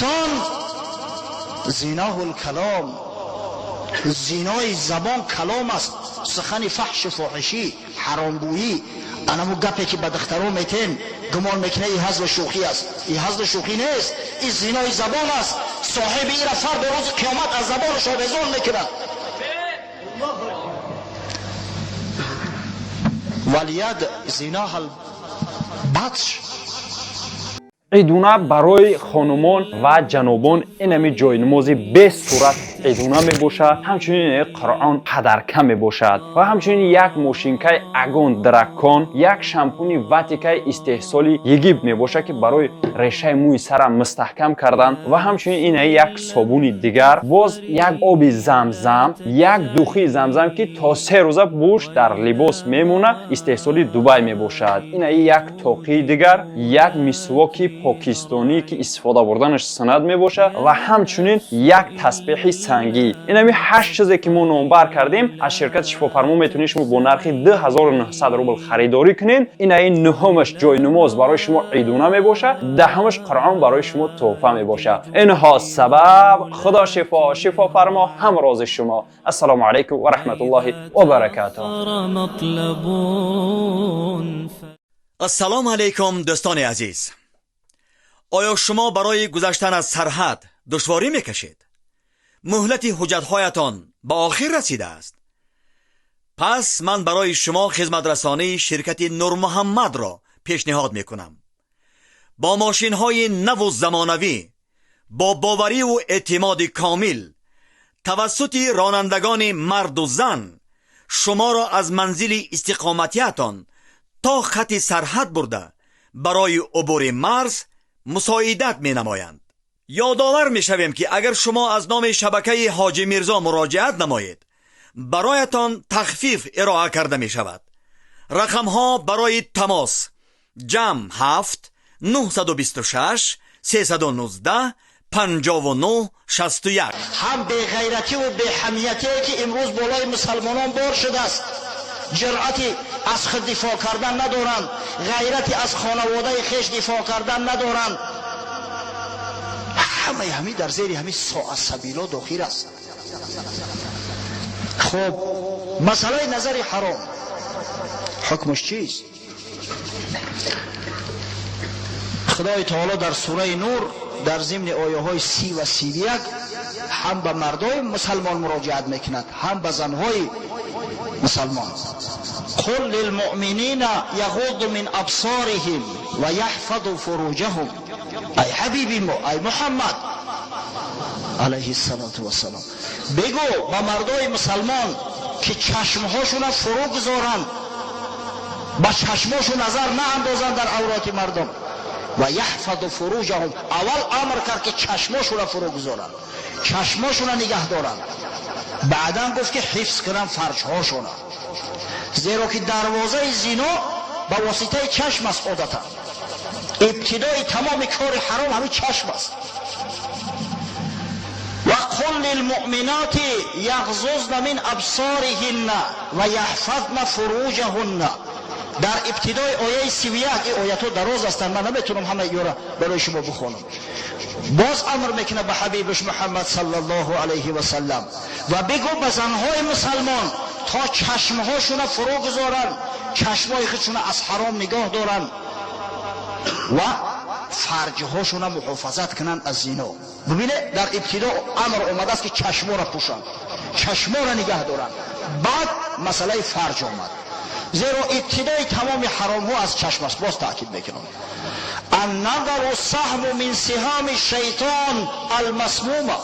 Валлисон зиноҳул калом, зинои забон калом аст, сухани фаҳшу фоҳишӣ, ҳаромгӯӣ. Анаму гапе ки ба духтаро метен, гумон мекунад и ҳазлу шӯхӣ аст. И ҳазлу шӯхӣ нест, и зинои забон аст. Соҳиби ира фардо рӯзи қиёмат аз забонаш овезон мекунад. Валияд зиноҳал батш. Идуна барои хонумон ва ҷанобон инами ҷойнамози бесурат идуна мебошад. Ҳамчунин Қуръон қадарка мебошад ва ҳамчунин як мошинкаи Агон Дракон, як шампуни Ватикаи истеҳсоли Египт мебошад, ки барои решаи мӯи сара мустаҳкам кардан, ва ҳамчунин ина як собуни дигар, боз як оби Замзам, як духии Замзам, ки то 3 рӯза бӯш дар либос мемонад, истеҳсоли Дубай мебошад. Ина як тоқии дигар, як мисвоки покистонӣ, ки истифода бурданаш суннат мебошад, ва ҳамчунин як тасбеҳи сангӣ. Инами ҳашт чизе, ки мо номбар кардем, аз ширкати Шифофармо метавонед шумо бо нархи 2900 рубл харидорӣ кунед. Инаи нуҳумаш ҷойнамоз барои шумо идуна мебошад, даҳумаш Қуръон барои шумо тӯҳфа мебошад. Инҳо сабаб Худо шифо, Шифофармо ҳамрози шумо. Ассалому алайкум ва раҳматуллоҳи ва баракатуҳ. Ассалому алайкум, дӯстони азиз! Оё шумо барои гузаштан аз сарҳад душворӣ мекашед? Муҳлати ҳуҷҷатҳоятон ба охир расидааст? Пас ман барои шумо хизматрасонии ширкати Нурмуҳаммадро пешниҳод мекунам. Бо мошинҳои наву замонавӣ, бо бовариву эътимоди комил, тавассути ронандагони марду зан шуморо аз манзили истиқоматиятон то хати сарҳад бурда, барои убури марз мусоидат менамоянд. Ёдовар мешавем, ки агар шумо аз номи шабакаи Ҳоҷӣ Мирзо муроҷиат намоед, бароятон тахфиф ироа карда мешавад. Рақамҳо барои тамос: +7 926 319 59 61. Ҳам беғайративу беҳамиятие, ки имрӯз болои мусалмонон бор шудааст, ҷуръати аз худ дифоъ кардан надоранд, ғайрати аз хонаводаи хеш дифоъ кардан надоранд. Ҳамаи ҳамин дар зери ҳамин соа сабило дохил аст. Хуб, масъалаи назари ҳаром ҳукмаш чист? Худои таоло дар сураи Нур дар зимни ояҳои 30 ва 31 ҳам ба мардои мусалмон муроҷиат мекунад, ҳам ба занҳои мусалмон. Қул лилмуъминина яғудду мин абсориҳим ва яҳфаду фуруҷаҳум. Ай ҳабиби мо, ай Муҳаммад алайҳи ссалоту вассалом, бигӯ ба мардои мусалмон, ки чашмҳошуна фурӯ гузоранд, ба чашмошун назар наандозанд дар авроти мардум. Ва яҳфаду фуруҷаҳум. Аввал амр кард, ки чашмошуна фурӯ гузоранд, чашмошуна нигаҳ доранд. Баъдан гуфт, ки ҳифз кунанд фарҷҳошуна, зеро ки дарвозаи зино ба воситаи чашм аст. Одатан ибтидои тамоми кори ҳаром ҳамин чашм аст. Ва қул лилмуъминоти яғзузна мин абсориҳинна ва яҳфазна фуруҷаҳунна. Дар ибтидои ояи 31, ин оятҳо дароз ҳастанд, ман наметавонам ҳамаи ёра барои шумо бихонам, боз амр мекунад ба ҳабибаш Муҳаммад саллаллоҳу алайҳи васаллам: ва бигӯ ба занҳои мусалмон, то чашмҳошуна фурӯ гузоранд, чашмҳои худшуна аз ҳаром нигоҳ доранд ва фарҷҳошуна муҳофазат кунанд аз зино. Бибине, дар ибтидо амр омадааст, ки чашморо пӯшанд, чашморо нигаҳ доранд, баъд масъалаи фарҷ омад, зеро ибтидои тамоми ҳаромҳо аз чашм аст. Боз таъкид мекунам: анназару саҳму мин сиҳоми шайтон алмасмума.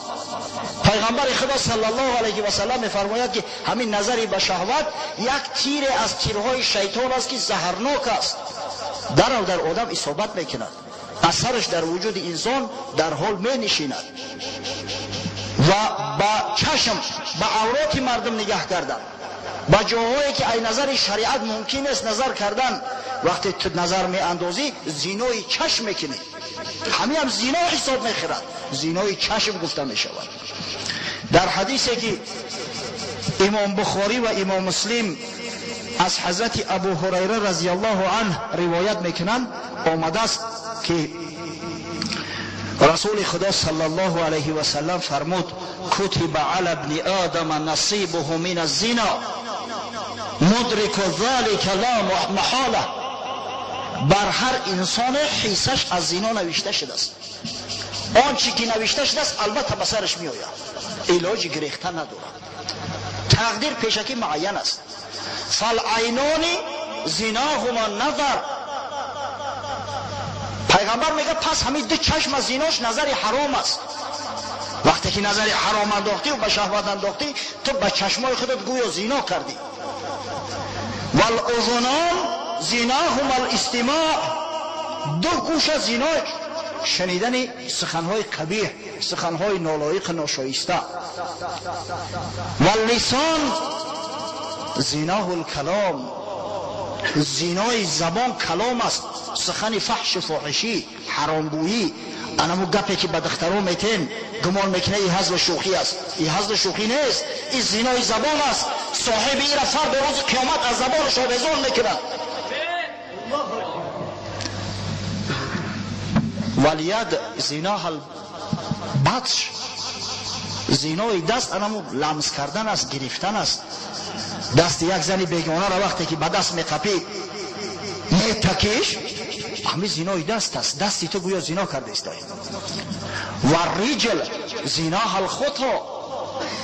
Пайғамбари Худо саллаллоҳу алайҳи васаллам мефармояд, ки ҳамин назари ба шаҳват як тире аз тирҳои шайтон аст, ки заҳрнок аст, дарав дар одам исобат мекунад, асараш дар вуҷуди инсон дар ҳол менишинад. Ва ба чашм ба авроти мардум нигаҳ кардан, ба ҷоҳое, ки ай назари шариат мумкин нест назар кардан, вақте ту назар меандозӣ, зинои чашм мекунӣ. Ҳамин ҳам зино ҳисоб мехӯрад, зинои чашм гуфта мешавад. Дар ҳадисе, ки имом Бухорӣ ва имом Муслим аз ҳазрати Абу Ҳурайра разияллоҳу анҳ ривоят мекунанд, омадааст, ки Расули Худо саллаллоҳу алайҳи васаллам фармуд: кутиба ала ибни одама насибуҳу мин аззино мудрику залика ла маҳола. Бар ҳар инсоне ҳиссаш аз зино навишта шудааст. Он чи ки навишта шудааст, албатта ба сараш меояд, илоҷи гирехта надорад. Тақдир пешакӣ муайян аст. Фалайнони зиноҳума назар. Пайғамбар мегӯяд, пас ҳамин ду чашм аз зинош назари ҳаром аст. Вақте ки назари ҳаром андохтӣ ба шаҳват андохтӣ, ту ба чашмои худат гӯё зино кардӣ. Валузунон зиноҳума алистимоъ. Ду гӯша зино шунидани суханҳои қабиҳ, суханҳои нолоиқу ношоиста. Валлисон зиноҳу лкалом. Зинои забон калом аст, сухани фаҳшу фоҳишӣ, ҳаромгӯӣ. Анаму гапе ки ба духтаро метен, гумон мекунӣ и ҳазлу шӯхӣ аст. И ҳазлу шӯхӣ нест, и зинои забон аст. Соҳиби ира фардо рӯзи қиёмат аз забонаш овезон мекунад. Валияд зиноҳал батш. Зинои даст анаму ламс кардан аст, гирифтан аст. Дасти як зани бегонаро вақте ки ба даст меқапӣ, метакиш, ҳами зинои даст аст. Дасти ту гӯё зино карда истоӣ. Ва риҷл зиноҳал хото.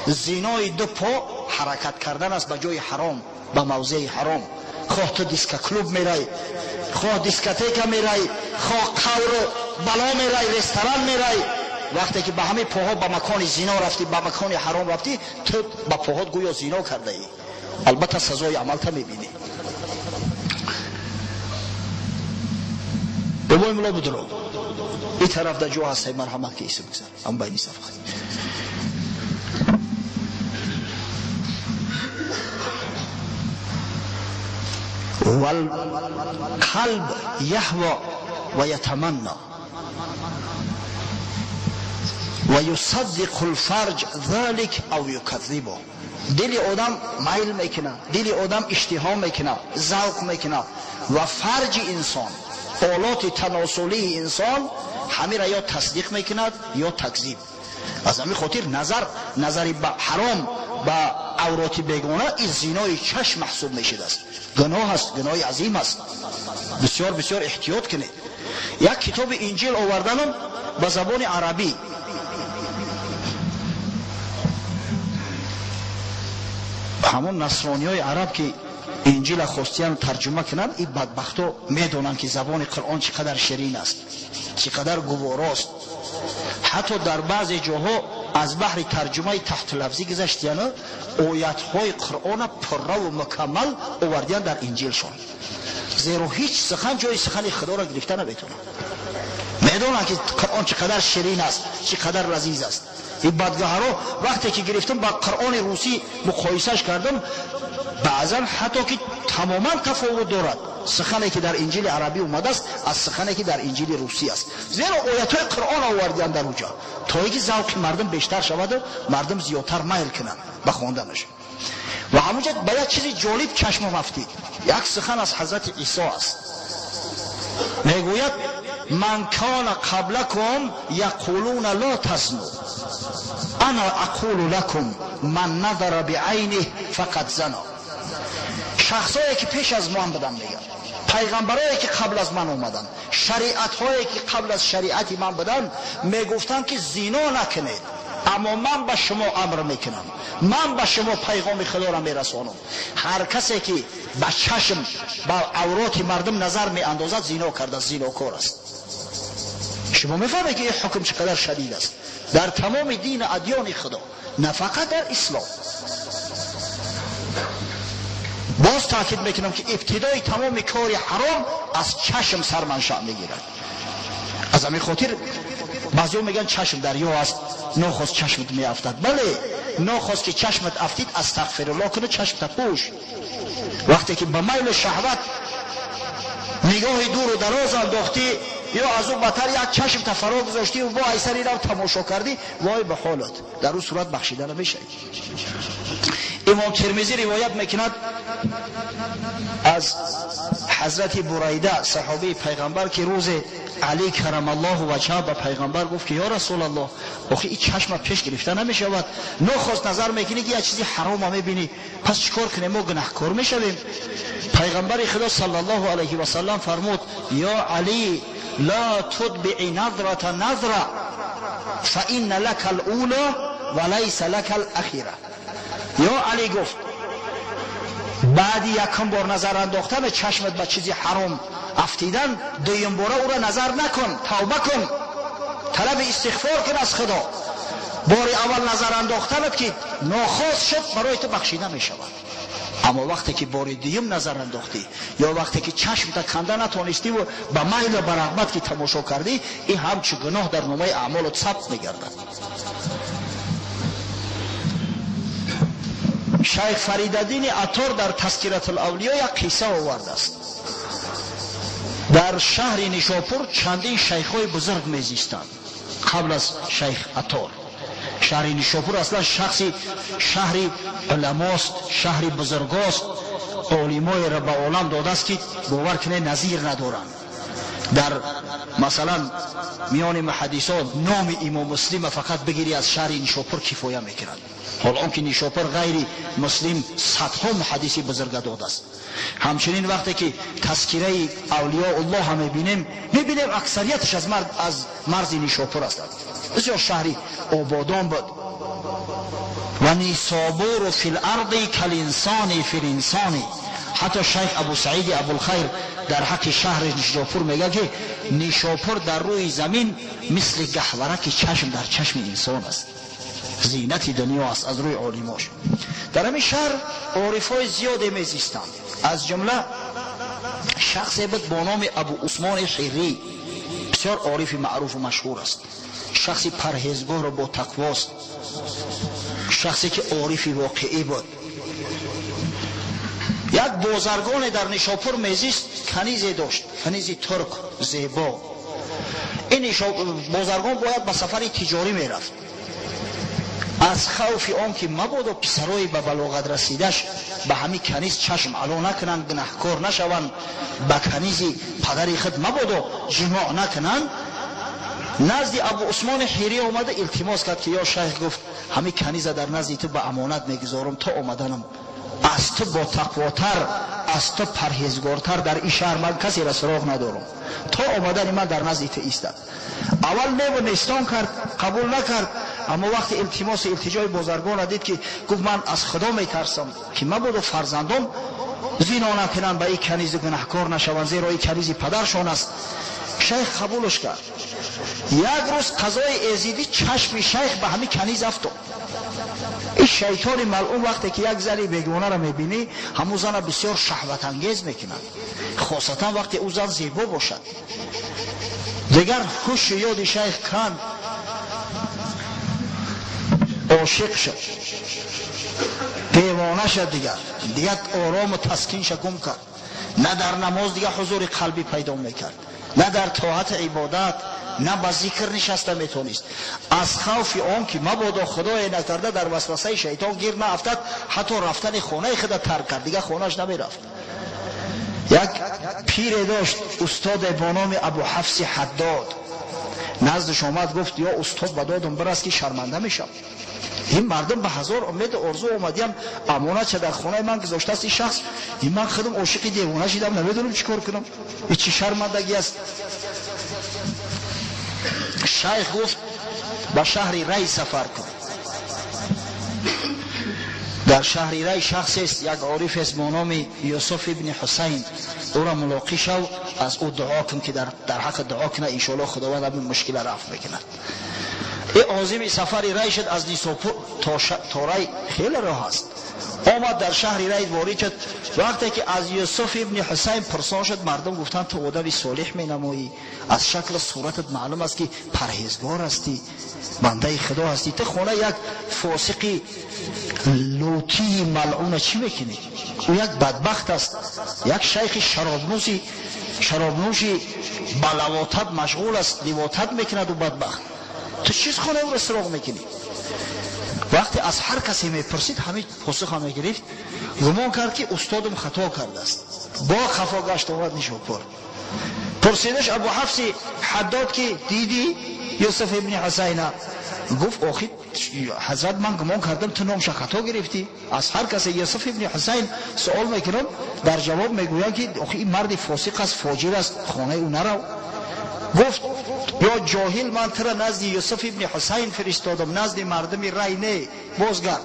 Зинои ду по ҳаракат кардан аст ба ҷои ҳаром, ба мавзеи ҳаром. Хоҳ ту дискоклуб мерай, хоҳ дискотека мерай, хоҳ қавру бало мерай, ресторан мерай, вақте ки ба ҳамин поҳо ба макони зино рафтӣ, ба макони ҳаром рафтӣ, ту ба поҳот гӯё зино кардаӣ. Албатта сазои амалта мебинӣ. Бобои мулло будро, и тараф да ҷо ҳастай, марҳамат ки иса бигзар ам байни саф. والقلب يهوى ويتمنى ويصدق الفرج ذلك أو يكذبه. Дили одам майл мекунад, дили одам иштиҳо мекунад, завқ мекунад ва фарҷи инсон, олоти таносулии инсон ҳамира ё тасдиқ мекунад, ё такзиб. Аз ҳамин хотир назар, назари ба ҳаром, ба авроти бегона, ин зинои чашм маҳсуб мешудааст. Гуноҳ аст, гуноҳи азим аст. Бисёр бисёр эҳтиёт кунед. Як китоби инҷил оварданам ба забони арабӣ. Ҳамон насрониҳои араб ки инҷила хостиян тарҷума кунанд, ин бадбахто медонанд, ки забони Қуръон чӣ қадар ширин аст, чӣ қадар гуворост. Ҳатто дар баъзе ҷоҳо аз баҳри тарҷумаи таҳтулафзӣ гузаштияну оятҳои Қуръона пурраву мукаммал овардиян дар инҷилшон, зеро ҳеҷ сухан ҷои сухани Худоро гирифта наметавонад. Медонанд, ки Қуръон чӣ қадар ширин аст, чӣ қадар лазиз аст. Ин бадгаҳаро вақте ки гирифтам, ба Қуръони русӣ муқоисаш кардам, баъзан ҳатто ки тамоман тафовут дорад сухане ки дар инҷили арабӣ омадааст аз сухане ки дар инҷили русӣ аст, зеро оятҳои Қуръон овардиянд дар уҷа, то ин ки завқи мардум бештар шаваду мардум зиёдтар майл кунанд ба хонданаш. Ва ҳамунҷа ба як чизи ҷолиб чашмам афтид. Як сухан аз ҳазрати Исо аст, мегӯяд: ман кана қаблакум яқулуна ло тазну, ана ақулу лакум ман назара биайних фақад зано. Шахсое ки пеш аз ман буданд, мегӯяд, пайғамбарое ки қабл аз ман омаданд, шариатҳое ки қабл аз шариати ман буданд, мегуфтанд, ки зино накунед, аммо ман ба шумо амр мекунам, ман ба шумо пайғоми Худоро мерасонам: ҳар касе ки ба чашм ба авроти мардум назар меандозад, зино кардааст, зинокор аст. Шумо мефаҳмед, ки ин ҳукм чӣ қадар шадид аст дар тамоми дину адёни Худо, на фақат дар ислом. Боз таъкид мекунам, ки ибтидои тамоми кори ҳаром аз чашм сарманшаъ мегирад. Аз ҳамин хотир баъзеҳо мегӯянд, чашм дарё аст, нохост чашмат меафтад. Бале, нохост ки чашмат афтид, астағфируллоҳ куну чашмта пӯш. Вақте ки ба майлу шаҳват нигоҳи дуру дароз андохтӣ, ё аз ӯ батар як чашм тафаро гузоштӣ ва бо айсари рав тамошо кардӣ, вой ба ҳолат, дар ӯ сурат бахшида намешавӣ. Имом Термизӣ ривоят мекунад аз ҳазрати Бурайда, саҳобии пайғамбар, ки рӯзе Али карамаллоҳу ваҷҳа ба пайғамбар гуфт, ки ё Расулаллоҳ, охи ин чашма пеш гирифта намешавад, нохост назар мекунӣ, ки як чизи ҳарома мебинӣ, пас чӣ кор кунем, мо гунаҳкор мешавем? Пайғамбари Худо саллаллоҳу алайҳи васаллам фармуд: ё Али, ла тутбии надрата надра, фа инна лака алула ва лайса лака алахира. Ё Али, гуфт, баъди якум бор назар андохтан чашмат ба чизи ҳаром афтидан, дуюм бора ӯро назар накун, тавба кун, талаби истиғфор кун аз Худо. Бори аввал назар андохтанат, ки нохост шуд, барои ту бахшида мешавад, аммо вақте ки бори дуюм назар андохтӣ ё вақте ки чашмта канда натонистиву ба майлу ба рағбат ки тамошо кардӣ, ин ҳамчу гуноҳ дар номаи аъмолот сабт мегардад. Шайх Фаридаддини Аттор дар Тазкиратулавлиё як қисса овардааст. Дар шаҳри Нишопур чандин шайхҳои бузург мезистанд қабл аз шайх Аттор. Шаҳри Нишопур аслан шахси шаҳри уламост, шаҳри бузургост, олимоеро ба олам додааст, ки бовар кунед, назир надоранд. Дар масалан миёни муҳаддисон номи имом Муслима фақат бигирӣ, аз шаҳри Нишопур кифоя мекунад, ҳол он ки Нишопур ғайри Муслим садҳо муҳаддиси бузурга додааст. Ҳамчунин вақте ки тазкираи авлиёуллоҳа мебинем, мебинем, аксарияташ аз марзи Нишопур ҳастанд. Бисёр шаҳри ободон буд. Ва нисобуру фи ларди калинсони фи линсони. Ҳатто шайх Абу Саиди Абулхайр дар ҳаққи шаҳри Нишопур мегӯяд, ки Нишопур дар рӯи замин мисли гаҳвараки чашм дар чашми инсон аст, зинати дунё аст аз рӯи олимош. Дар ҳамин шаҳр орифҳои зиёде мезистанд, аз ҷумла шахсе буд бо номи Абу Усмони Ҳиррӣ, бисёр орифи маъруфу машҳур аст, шахси парҳезгору бо тақвост, шахсе ки орифи воқеӣ буд. Як бозаргоне дар Нишопур мезист, канизе дошт, канизи турк зебо. Ин бозаргон бояд ба сафари тиҷорӣ мерафт. Аз хавфи он ки мабодо писарои ба балоғат расидаш ба ҳамин каниз чашм ало накунанд, гунаҳкор нашаванд, ба канизи падари худ мабодо ҷимоъ накунанд, назди Абу Усмони Ҳирӣ омада илтимос кард, ки ё шайх, гуфт, ҳамин каниза дар назди ту ба амонат мегузорам то омаданам. Аз ту ботақвотар, аз ту парҳезгортар дар ин шаҳр ман касеро суроғ надорам. То омадани ман дар назди ту истад. Аввал неву нестон кард, қабул накард, аммо вақти илтимосу илтиҷои бозаргонро дид, ки гуфт: ман аз Худо метарсам, ки мабодо фарзандон зино накунанд ба ин канизи, гунаҳкор нашаванд, зеро ин канизи падаршон аст. Шайх қабулш кард. Як рӯз қазои эзидӣ чашми шайх ба ҳамин каниз афтод. Ин шайтони малъун вақте ки як зани бегонаро мебинӣ, ҳамун зана бисёр шаҳватангез мекунад, хосатан вақте ӯ зан зебо бошад. Дигар ҳушу ёди шайх канд, ошиқ шуд, девона шуд, дигар орому таскинша гум кард. На дар намоз дигар ҳузури қалбӣ пайдо мекард, на дар тоату ибодат, на ба зикр нишаста метонист. Аз хавфи он ки мабодо, худое накарда, дар васвасаи шайтон гир наафтад, ҳатто рафтани хонаи худа тарк кард, дигар хонааш намерафт. Як пире дошт, устоде бо номи Абу Ҳафси Ҳаддод. Наздаш омад, гуфт: ё устод, ба додум бирас, ки шарманда мешавам. Ин мардум ба ҳазор умеду орзу омадиам, амонатша дар хонаи ман гузоштааст ин шахс, ин ман худам ошиқи девона шидам, намедонам чӣ кор кунам, ин чӣ шармандагӣ аст? Шайх гуфт: ба шаҳри Рай сафар кун. Дар шаҳри Рай шахсест, як орифест бо номи Юсуф ибни Ҳусайн, ӯро мулоқӣ шав, аз ӯ дуо кун, ки дар ҳаққи дуо кунад, иншоалло Худованд ҳамин мушкила рафт мекунад. И озими сафари Рай шуд. Аз Нисопур то Рай хеле роҳ аст. Омад, дар шаҳри Рай ворид шуд. Вақте ки аз Юсуф ибни Ҳусайн пурсон шуд, мардум гуфтанд: ту одами солиҳ менамоӣ, аз шаклу суратат маълум аст, ки парҳезгор ҳастӣ, бандаи Худо ҳастӣ, ту хона як фосиқи лутии малъуна чӣ мекунӣ? Ӯ як бадбахт аст, як шайхи шаробнӯси Шаробнӯши ба лавотат машғул аст, ливотат мекунаду бадбахт. Ту чиз хонаи ӯро суроғ мекунӣ? Вақте аз ҳар касе мепурсид, ҳамин посуха мегирифт. Гумон кард, ки устодам хато кардааст. Бо хафо гашт, омад Нишопур. Пурсидаш Абу Ҳафси Ҳаддод, ки дидӣ Юсуф ибни Ҳусайна? Гуфт: охи ҳазрат, ман гумон кардам, ту номша хато гирифтӣ. Аз ҳар касе Юсуф ибни Ҳусайн суол мекунам, дар ҷавоб мегӯянд, ки охи ин марди фосиқ аст, фоҷир аст, хонаи ӯ нарав. Гуфт: ё ҷоҳил, ман тура назди Юсуф ибни Ҳусайн фиристодам, назди мардуми Рай не. Бозгард,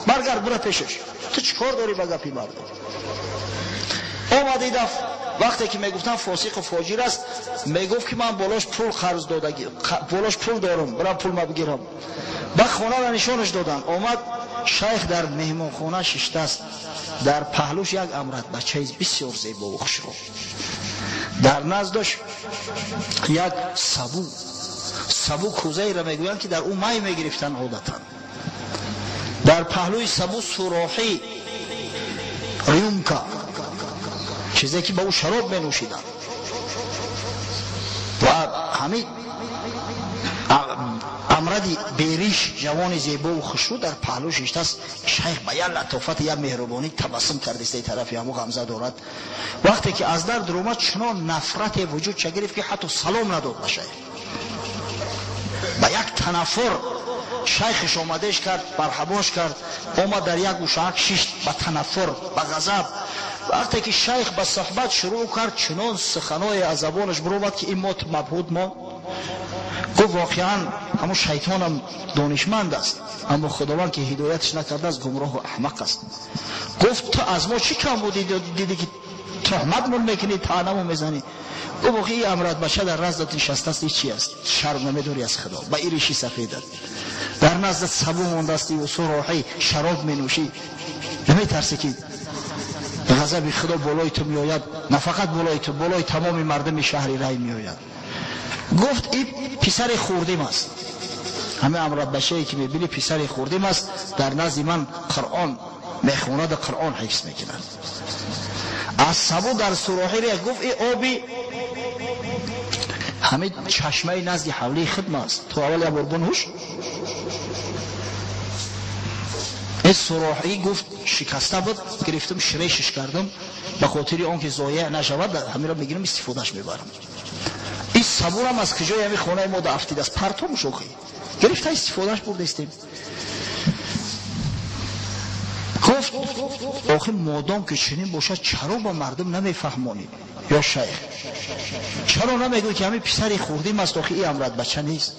баргард, бура пешаш. Ту чӣ кор дорӣ ба гапи мардум? Омад даф, вақте ки мегуфтам фосиқу фоҷир аст, мегуфт, ки ман болош пул қарз додагӣ, болош пул дорам, бирам пулма бигирам. Ба хонара нишонаш доданд. Омад, шайх дар меҳмонхона шиштааст. Дар паҳлӯш як амрат бачаи бисёр зебову хушрӯ, дар наздаш як сабу. Сабу кӯзаеро мегӯянд, ки дар ӯ май мегирифтанд одатан. Дар паҳлӯи сабу сурохӣ, рюмка, чизе ки ба ӯ шароб менӯшиданд. Ва ҳамин амради бериш, ҷавони зебову хушрӯ, дар паҳлӯ шиштааст. Шайх ба як латофати, як меҳрубонӣ табассум кардистаи тарафи ҳаму ғамза дорад. Вақте ки аз дар дуромад, чунон нафрате вуҷудша гирифт, ки ҳатто салом надод ба шайх, ба як танаффур. Шайхиш омадеш кард, марҳабош кард, омад, дар як гӯшаак шишт, ба танаффур, ба ғазаб. Вақте ки шайх ба суҳбат шурӯъ кард, чунон суханое аз забонаш биромад, ки ин мот, мабҳут монд. Гуфт: воқеан ҳамун шайтонам донишманд аст, аммо Худованд ки ҳидояташ накардааст, гумроҳу аҳмақ аст. Гуфт: ту аз мо чӣ кам будӣ, дидӣ, ки туҳматмон мекунӣ, таънамон мезанӣ? Гуфт: охи, ин амрат бача дар наздат нишастааст, ин чи аст? Шарм намедорӣ аз Худо? Ба ириши сафедат дар наздат сабу мондааст, сурохӣ, шароб менӯшӣ. Наметарсӣ, ки ғазаби Худо болои ту меояд? На фақат болои ту, болои тамоми мардуми шаҳри Рай меояд. Гуфт: ин писари хурдим аст. Ҳамин амратбачае, ки мебинӣ, писари хурдим аст. Дар назди ман Қуръон мехонаду Қуръон ҳифз мекунад. Аз сабу дар сурохӣ рех. Гуфт: ин оби ҳамин чашмаи назди ҳавлии хидма аст, ту аввал як бор бунӯш. Ин сурохӣ, гуфт, шикаста буд, гирифтам, ширешиш кардам, ба хотири он ки зоеъ нашавад, ҳаминро мегирам, истифодаш мебарам. Ин сабурам аз куҷои ҳамин хонаи мо дафтидааст, партом шохӣ, гирифта, истифодаш бурдестем. Гуфт: охи, модом ки чунин бошад, чаро ба мардум намефаҳмонӣ, ё шайх? Чаро намегӯӣ, ки ҳамин писари хурдим аст, охи ин амрат бача нест?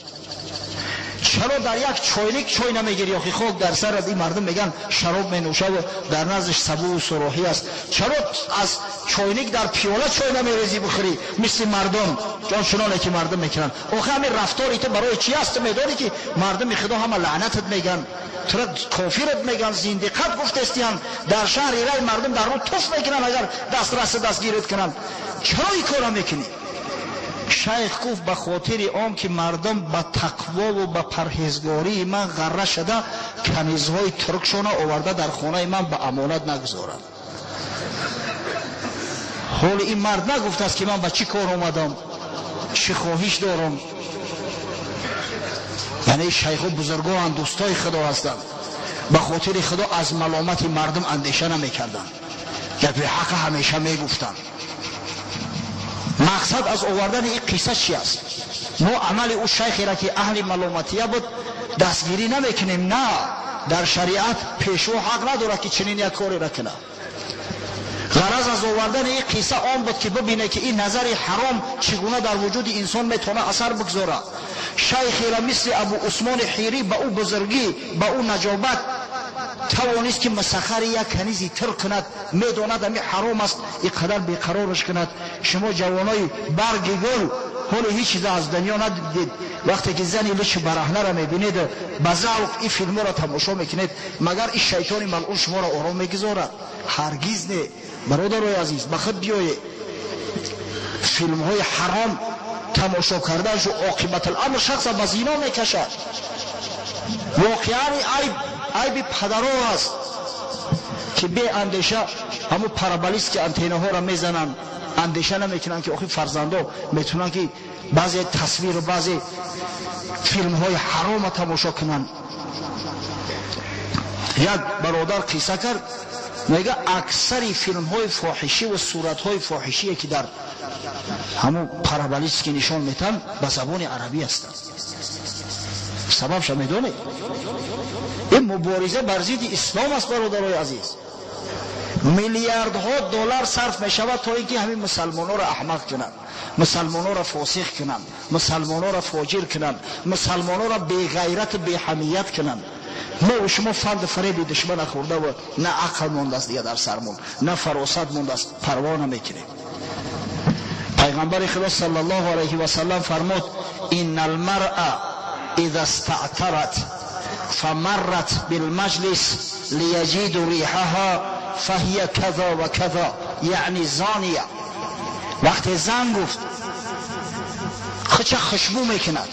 Чаро дар як чойник чой намегирӣ? Охи, хок дар сарат, ин мардум мегӯянд, шароб менӯшаву дар наздиш сабуву сурохӣ аст. Чаро аз чойник дар пиёла чой намерезӣ, бихӯрӣ, мисли мардум, ҷон, чуноне ки мардум мекунанд? Охи, ҳамин рафтори ту барои чи аст? Ту медонӣ, ки мардуми Худо ҳама лаънатат мегӯянд, тура кофират мегӯянд, зиндиқат гуфтестиянд. Дар шаҳри Рай мардум дар рӯ туф мекунанд, агар дастрасу дастгирит кунанд. Чаро ин корро мекунӣ? Шайх гуфт: ба хотири он ки мардум ба тақвову ба парҳезгории ман ғарра шуда, канизҳои туркшона оварда дар хонаи ман ба амонат нагузоранд. Ҳоли ин мард нагуфтааст, ки ман ба чӣ кор омадам, чӣ хоҳиш дорам. Яъне шайху бузургоанд, дӯстои Худо ҳастанд. Ба хотири Худо аз маломати мардум андеша намекарданд, гапи ҳақа ҳамеша мегуфтанд. Мақсад аз овардани ин қисса чи аст? Мо амали ӯ шайхеро, ки аҳли маломатия буд, дастгирӣ намекунем. На, дар шариат пешво ҳақ надорад, ки чунин як кореро кунад. Ғараз аз овардани ин қисса он буд, ки бибине, ки ин назари ҳаром чӣ гуна дар вуҷуди инсон метавонад асар бигзорад. Шайхеро мисли Абу Усмони Ҳирӣ, ба ӯ бузургӣ, ба ӯ наҷобат, тавонист, ки масахари як канизи тир кунад. Медонад, ами ҳаром аст, ин қадар беқарораш кунад. Шумо ҷавонои барги гул ҳоло ҳеҷ чиза аз дунё надидед. Вақте ки зани личи бараҳнаро мебинед, ба завқ ин филмҳоро тамошо мекунед, магар ин шайтони малъун шуморо ором мегузорад? Ҳаргиз не. Бародарои азиз, ба худ биёед. Филмҳои ҳаром тамошо карданшу оқибатуламр шахса ба зино мекашад. Воқеан айб айби падаро аст, ки беандеша ҳамун параболический антеннаҳоро мезананд. Андеша намекунанд, ки охи фарзандо метавонанд, ки баъзе тасвиру баъзе филмҳои ҳарома тамошо кунанд. Як бародар қисса кард, мега, аксари филмҳои фоҳишӣ ва суратҳои фоҳишие, ки дар ҳамун параболически нишон метаҳанд, ба забони арабӣ ҳастанд. Сабабша медонед? Ин мубориза бар зидди ислом аст, бародарои азиз. Миллиардҳо доллар сарф мешавад, то ин ки ҳамин мусалмонҳоро аҳмақ кунанд, мусалмонҳоро фосиқ кунанд, мусалмонҳоро фоҷир кунанд, мусалмонҳоро беғайрату беҳамият кунанд. Мо шумо фанду фареби душмана хӯрдаву на ақл мондааст дига дар сармон, на фаросат мондааст, парво намекунем. Пайғамбари Худо саллаллоҳу алайҳи васаллам фармуд: «Инна алмаръа иза стаътарат фамаррат билмаҷлис лияҷиду риҳаҳа фаҳия каза ва каза, яъни зония». Вақте зан, гуфт, хуча хушбӯ мекунад,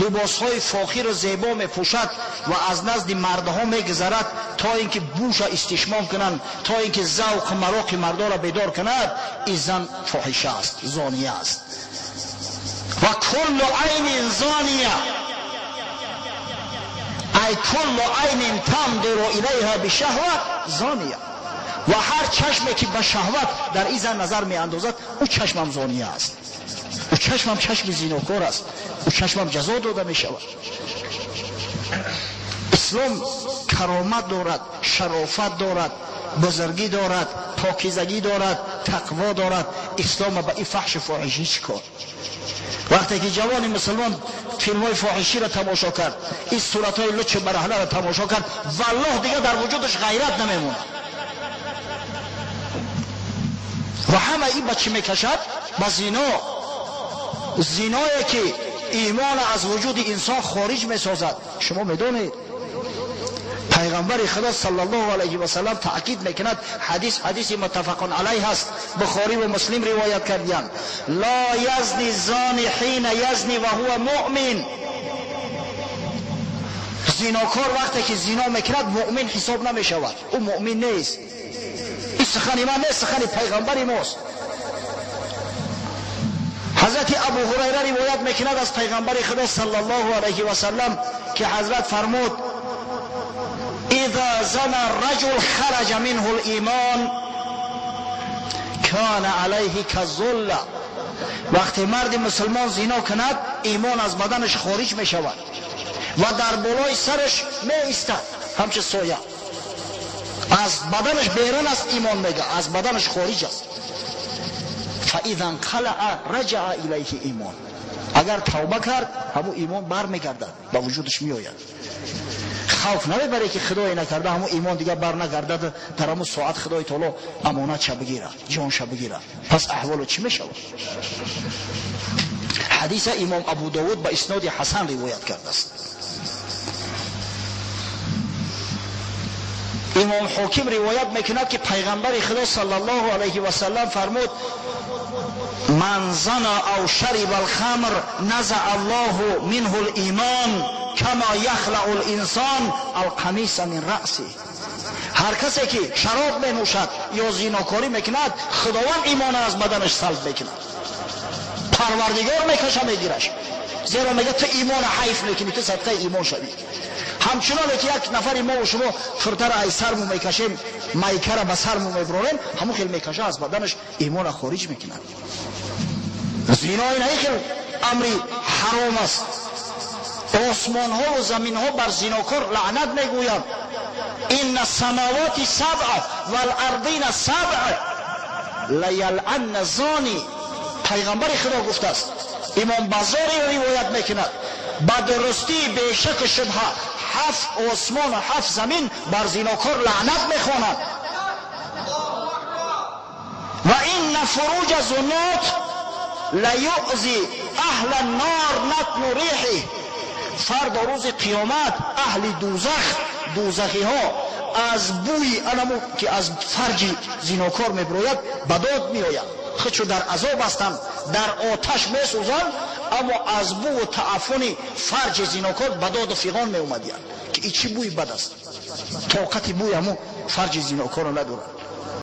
либосҳои фохиру зебо мепӯшад ва аз назди мардҳо мегузарад, то ин ки бӯша истишмом кунанд, то ин ки завқу мароқи мардоро бедор кунад, ин зан фоҳиша аст, зония аст. Ва куллу айнин зония, ай куллу айнин тандуру илайҳа бишаҳва зония. Ва ҳар чашме, ки ба шаҳват дар ин зан назар меандозад, ӯ чашмам зония аст, ӯ чашмам чашми зинокор аст, ӯ чашмам ҷазо дода мешавад. Ислом каромат дорад, шарофат дорад, бузургӣ дорад, покизагӣ дорад, тақво дорад. Ислома ба ин фаҳшу фоҳишӣ чӣ кор? Вақте ки ҷавони мусулмон филмҳои фоҳиширо тамошо кард, ин суратҳои лучу бараҳнаро тамошо кард, валлоҳ, дига дар вуҷудаш ғайрат намемонад. Ва ҳама ин ба чӣ мекашад? Ба зино. Зиное, ки имон аз вуҷуди инсон хориҷ месозад. Шумо медонед, пайғамбари Худо саллаллоҳу алайҳи васаллам таъкид мекунад. Ҳадис ҳадиси муттафақун алайҳ аст, Бухорӣ ва Муслим ривоят кардиянд: «Ла язни зани ҳина язни ва ҳува муъмин». Зинокор вақте ки зино мекунад, муъмин ҳисоб намешавад, ӯ муъмин нест. Ин сухани ман нест, сухани пайғамбари мост. Ҳазрати Абу Ҳурайра ривоят мекунад аз пайғамбари Худо саллаллоҳу алайҳи васаллам, ки ҳазрат фармуд: «إذا زنى الرجل خرج منه الإيمان كان عليه كالظلة». Вақте марди мусулмон зино кунад, имон аз баданаш хориҷ мешавад ва дар болои сараш меистад ҳамчун соя. Аз баданаш берун аст имон, мега, аз баданаш хориҷ аст. فإذا انقلع رجع إليه إيمان. Агар тавба кард, ҳамун имон бармегардад, ба вуҷудаш меояд. Хавф намебаре, ки худое накарда, ҳамун имон дигар бар нагардад, дар ҳамун соат Худои Таоло амонатша бигирад, ҷонша бигирад, пас аҳволу чӣ мешавад? Ҳадиса имом Абу Довуд ба исноди ҳасан ривоят кардааст. Имом Ҳоким ривоят мекунад, ки пайғамбари Худо саллаллоҳу алайҳи васаллам фармуд: «Ман зана ав шариба алхамр назаа Аллоҳу минҳу лимон кама яхлау линсон алқамиса мин раъси». Ҳар касе, ки шароб менӯшад ё зинокорӣ мекунад, Худованд имона аз баданаш салб мекунад, Парвардигор мекаша, мегираш, зеро мега, ту имона ҳайф мекунӣ, ту садқаи имон шавӣ. Ҳамчуноне ки як нафари мо шумо фуртара ай сарму мекашем, майкара ба сарму меброрем, ҳамон хел мекаша, аз баданаш имона хориҷ мекунад. Зино ин хел амри ҳаром аст. Осмонҳову заминҳо бар зинокор лаънат мегӯянд: «Инна самавати сабъа валардина сабъ лаялъанна зони». Пайғамбари Худо гуфтааст, имом Базоре ривоят мекунад: ба дурустӣ, бешаку шубҳа, ҳафт осмону ҳафт замин бар зинокор лаънат мехонад. Ва инна фуруҷа зунот лаюъзи аҳла нор натну рихи. Фардо, рӯзи қиёмат, аҳли дузах, дузахиҳо аз бӯи анамо, ки аз фарҷи зинокор мебирояд, ба дод меояд. Худшо дар азоб ҳастанд, дар оташ месӯзанд, аммо аз бӯву тааффуни фарҷи зинокор ба доду фиғон меомадиянд, ки и чӣ бӯи бад аст, тоқати бӯи ҳамун фарҷи зинокорро надорад.